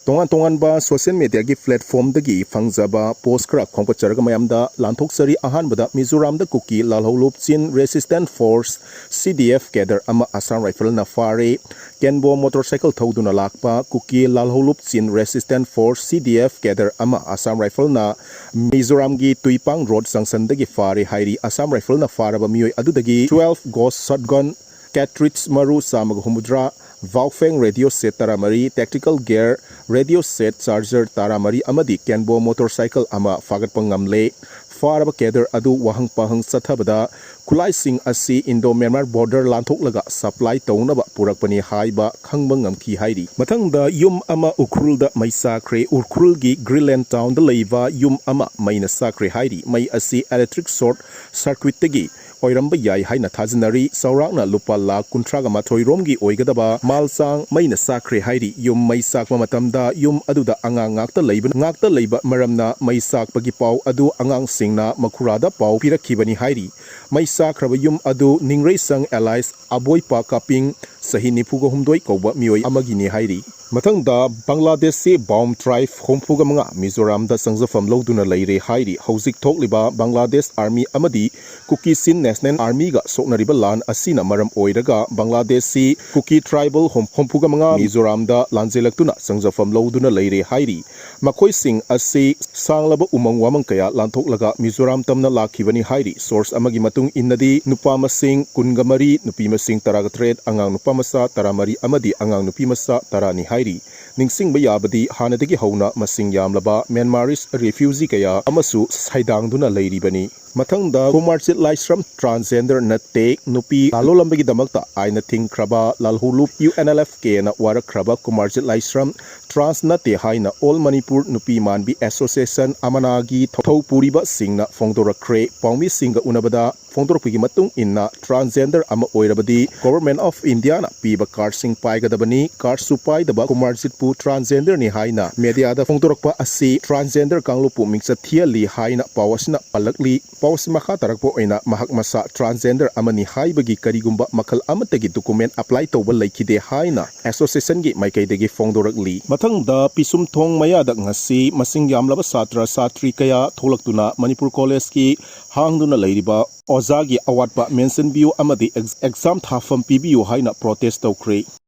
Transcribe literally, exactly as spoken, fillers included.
ꯇꯣꯉꯥꯟ ꯇꯣꯉꯥꯟꯕ social mediaꯒꯤ platformꯗꯒꯤ ꯐꯪꯖꯕ post ꯈꯔ ꯈꯣꯝꯒꯠꯆꯔꯒ ꯃꯌꯥꯝꯗ ꯂꯥꯟꯊꯣꯛꯆꯔꯤ꯫ ꯑꯍꯥꯟꯕꯗ ꯃꯤꯖꯣꯔꯥꯝꯗ ꯀꯨꯀꯤ ꯂꯥꯜꯍꯧꯂꯨꯞ ꯆꯤꯟ resistance force, C D F cadre ꯑꯃ Assam Rifleꯅ ꯐꯥꯔꯦ꯫ ꯀꯦꯟꯕꯣ motorcycle ꯊꯧꯗꯨꯅ ꯂꯥꯛꯄ ꯀꯨꯀꯤ ꯂꯥꯜꯍꯧꯂꯨꯞ ꯆꯤꯟ resistance force, C D F cadre ꯑꯃ Assam Rifleꯅ ꯃꯤꯖꯣꯔꯥꯝꯒꯤ ꯇꯨꯏꯄꯥꯡ road junctionꯗꯒꯤ ꯐꯥꯔꯦ ꯍꯥꯏꯔꯤ꯫ Assam Rifleꯅ ꯐꯥꯔꯕ ꯃꯤꯑꯣꯏ ꯑꯗꯨꯗꯒꯤ twelve Ghost shotgun, cartridge ꯃꯔꯨ ꯆꯥꯝꯃꯒ ꯍꯨꯝꯐꯨꯇꯔꯥ, Baofeng radio set ꯇꯔꯥꯃꯔꯤ, tactical gear, radio set, charger ꯇꯔꯥꯃꯔꯤ ꯑꯃꯗꯤ ꯀꯦꯟꯕꯣ motorcycle ꯑꯃ ꯐꯥꯒꯠꯄ ꯉꯝꯂꯦ꯫ ꯐꯥꯔꯕ cadre ꯑꯗꯨ ꯋꯥꯍꯪ ꯄꯥꯎꯍꯪ ꯆꯠꯊꯕꯗ ꯈꯨꯠꯂꯥꯏꯁꯤꯡ ꯑꯁꯤ Indo-Myanmar border ꯂꯥꯟꯊꯣꯛꯂꯒ supply ꯇꯧꯅꯕ ꯄꯨꯔꯛꯄꯅꯤ ꯍꯥꯏꯕ ꯈꯪꯕ ꯉꯝꯈꯤ ꯍꯥꯏꯔꯤ꯫ ꯃꯊꯪꯗ ꯌꯨꯝ ꯑꯃ ꯎꯈ꯭ꯔꯨꯜꯗ ꯃꯩ ꯆꯥꯈ꯭ꯔꯦ꯫ ꯎꯈ꯭ꯔꯨꯜꯒꯤ Greenland townꯗ ꯂꯩꯕ ꯌꯨꯝ ꯑꯃ ꯃꯩꯅ ꯆꯥꯈ꯭ꯔꯦ ꯍꯥꯏꯔꯤ꯫ ꯃꯩ ꯑꯁꯤ electric short circuitꯇꯒꯤ ꯑꯣꯏꯔꯝꯕ ꯌꯥꯏ ꯍꯥꯏꯅ ꯊꯥꯖꯅꯔꯤ꯫ ꯆꯥꯎꯔꯥꯛꯅ ꯂꯨꯄꯥ ꯂꯥꯈ ꯀꯨꯟꯊ꯭ꯔꯥꯒ ꯃꯥꯊꯣꯏ ꯔꯣꯝꯒꯤ ꯑꯣꯏꯒꯗꯕ ꯃꯥꯜ ꯆꯥꯡ ꯃꯩꯅ ꯆꯥꯈ꯭ꯔꯦ ꯍꯥꯏꯔꯤ꯫ ꯌꯨꯝ ꯃꯩ ꯆꯥꯛꯄ ꯃꯇꯝꯗ ꯌꯨꯝ ꯑꯗꯨꯗ ꯑꯉꯥꯡ ꯉꯥꯛꯇ ꯂꯩꯕ, ꯉꯥꯛꯇ ꯂꯩꯕ ꯃꯔꯝꯅ ꯃꯩ ꯆꯥꯛꯄꯒꯤ ꯄꯥꯎ ꯑꯗꯨ ꯑꯉꯥꯡꯁꯤꯡꯅ ꯃꯈꯨꯔꯥꯗ ꯄꯥꯎ ꯄꯤꯔꯛꯈꯤꯕꯅꯤ ꯍꯥꯏꯔꯤ꯫ ꯃꯩ ꯆꯥꯈ꯭ꯔꯕ ꯌꯨꯝ ꯑꯗꯨ ꯅꯤꯡꯔꯩꯁꯪ alias ꯑꯕꯣꯏꯄꯥ ꯀꯥꯄꯤꯡ, ꯆꯍꯤ ꯅꯤꯐꯨꯒ ꯍꯨꯝꯗꯣꯏ ꯀꯧꯕ ꯃꯤꯑꯣꯏ ꯑꯃꯒꯤꯅꯤ ꯍꯥꯏꯔꯤ꯫ ꯃꯊꯪꯗ ꯕꯪꯒ꯭ꯂꯥꯗꯦꯁꯁꯤ ꯕꯥꯎꯝ tribe ꯍꯨꯝꯐꯨꯒ ꯃꯉꯥ ꯃꯤꯖꯣꯔꯥꯝꯗ ꯆꯪꯖꯐꯝ ꯂꯧꯗꯨꯅ ꯂꯩꯔꯦ ꯍꯥꯏꯔꯤ꯫ ꯍꯧꯖꯤꯛ ꯊꯣꯛꯂꯤꯕ ꯕꯪꯒ꯭ꯂꯥꯗꯦꯁ army ꯑꯃꯗꯤ ꯀꯨꯀꯤ ꯆꯤꯟ National Armyꯒ ꯁꯣꯛꯅꯔꯤꯕ ꯂꯥꯟ ꯑꯁꯤꯅ ꯃꯔꯝ ꯑꯣꯏꯔꯒ ꯕꯪꯒ꯭ꯂꯥꯗꯦꯁꯁꯤ ꯀꯨꯀꯤ tribal ꯍꯨꯝ-, ꯍꯨꯝꯐꯨꯒ ꯃꯉꯥ ꯃꯤꯖꯣꯔꯥꯝꯗ ꯂꯥꯟꯖꯦꯜꯂꯛꯇꯨꯅ ꯆꯪꯖꯐꯝ ꯂꯧꯗꯨꯅ ꯂꯩꯔꯦ ꯍꯥꯏꯔꯤ꯫ ꯃꯈꯣꯏꯁꯤꯡ ꯑꯁꯤ ꯁꯥꯡꯂꯕ ꯎꯃꯪ ꯋꯥꯃꯪ ꯀꯌꯥ ꯂꯥꯟꯊꯣꯛꯂꯒ ꯃꯤꯖꯣꯔꯥꯝ ꯇꯝꯅ ꯂꯥꯛꯈꯤꯕꯅꯤ ꯍꯥꯏꯔꯤ꯫ Source ꯑꯃꯒꯤ ꯃꯇꯨꯡ ꯏꯟꯅꯗꯤ ꯅꯨꯄꯥ ꯃꯁꯤꯡ ꯀꯨꯟꯒ ꯃꯔꯤ, ꯅꯨꯄꯤ ꯃꯁꯤꯡ ꯇꯔꯥꯒ ꯇꯔꯦꯠ, ꯑꯉꯥꯡ ꯅꯨꯄꯥ ꯃꯆꯥ ꯇꯔꯥꯃꯔꯤ ꯑꯃꯗꯤ ꯑꯉꯥꯡ ꯅꯨꯄꯤ ꯃꯆꯥ ꯇꯔꯥꯅꯤ ꯍꯥꯏꯔꯤ꯫ ꯅꯤꯡꯁꯤꯡꯕ ꯌꯥꯕꯗꯤ ꯍꯥꯟꯅꯗꯒꯤ ꯍꯧꯅ ꯃꯁꯤꯡ ꯌꯥꯝꯂꯕ Myanmarese refugee ꯀꯌꯥ ꯑꯃꯁꯨ ꯁꯩꯗꯥꯡꯗꯨꯅ ꯂꯩꯔꯤꯕꯅꯤ꯫ ꯃꯊꯪꯗ ꯀꯨꯃꯥꯔꯖꯤꯠ ꯂꯥꯏꯁ꯭ꯔꯝ transgender ꯅꯠꯇꯦ, ꯅꯨꯄꯤ ꯂꯥꯜꯂꯣꯂꯝꯕꯒꯤꯗꯃꯛꯇ ꯑꯥꯏꯟꯅ ꯊꯤꯡꯈ꯭ꯔꯕ ꯂꯥꯜꯍꯧꯂꯨꯞ U N L F Kꯅ ꯋꯥꯔꯛꯈ꯭ꯔꯕ Kumarjit ꯂꯥꯏꯁ꯭ꯔꯝ trans ꯅꯠꯇꯦ ꯍꯥꯏꯅ All Manipur ꯅꯨꯄꯤ ꯃꯥꯟꯕꯤ Association ꯑꯃꯅꯥꯒꯤ ꯊꯧ ꯄꯨꯔꯤꯕꯁꯤꯡꯅ ꯐꯣꯡꯗꯣꯔꯛꯈ꯭ꯔꯦ꯫ ꯄꯥꯎꯃꯤꯁꯤꯡꯒ ꯎꯅꯕꯗ ꯐꯣꯡꯗꯣꯔꯛꯄꯒꯤ ꯃꯇꯨꯡ ꯏꯟꯅ transgender ꯑꯃ ꯑꯣꯏꯔꯕꯗꯤ Government of Indiaꯅ ꯄꯤꯕ cardꯁꯤꯡ ꯄꯥꯏꯒꯗꯕꯅꯤ꯫ Cardꯁꯨ ꯄꯥꯏꯗꯕ ꯀꯨꯃꯥꯔꯖꯤꯠꯄꯨ transgenderꯅꯤ ꯍꯥꯏꯅ mediaꯗ ꯐꯣꯡꯗꯣꯔꯛꯄ ꯑꯁꯤ transgender ꯀꯥꯡꯂꯨꯞꯄꯨ ꯃꯤꯡꯆꯠ ꯊꯤꯍꯜꯂꯤ ꯍꯥꯏꯅ ꯄꯥꯎ ꯑꯁꯤꯅ ꯄꯜꯂꯛꯂꯤ꯫ ꯄꯥꯎ ꯑꯁꯤ ꯃꯈꯥ ꯇꯥꯔꯛꯄ ꯑꯣꯏꯅ ꯃꯍꯥꯛ ꯃꯁꯥ transgender ꯑꯃꯅꯤ ꯍꯥꯏꯕꯒꯤ ꯀꯔꯤꯒꯨꯝꯕ ꯃꯈꯜ ꯑꯃꯠꯇꯒꯤ document apply ꯇꯧꯕ ꯂꯩꯈꯤꯗꯦ ꯍꯥꯏꯅ associationꯒꯤ ꯃꯥꯏꯀꯩꯗꯒꯤ ꯐꯣꯡꯗꯣꯔꯛꯂꯤ꯫ ꯃꯊꯪꯗ ꯄꯤꯁꯨꯝꯊꯣꯡ ꯃꯌꯥꯗ ꯉꯁꯤ ꯃꯁꯤꯡ ꯌꯥꯝꯂꯕ ꯁꯥꯇ꯭ꯔ ꯁꯥꯇ꯭ꯔꯤ ꯀꯌꯥ ꯊꯣꯛꯂꯛꯇꯨꯅ ꯃꯅꯤꯄꯨꯔ collegeꯀꯤ ꯍꯥꯡꯗꯨꯅ ꯂꯩꯔꯤꯕ ꯑꯣꯖꯥꯒꯤ ꯑꯋꯥꯠꯄ ꯃꯦꯟꯁꯤꯟꯕꯤꯌꯨ ꯑꯃꯗꯤ ex-, exam ꯊꯥꯐꯝ ꯄꯤꯕꯤꯌꯨ ꯍꯥꯏꯅ protest ꯇꯧꯈ꯭ꯔꯦ꯫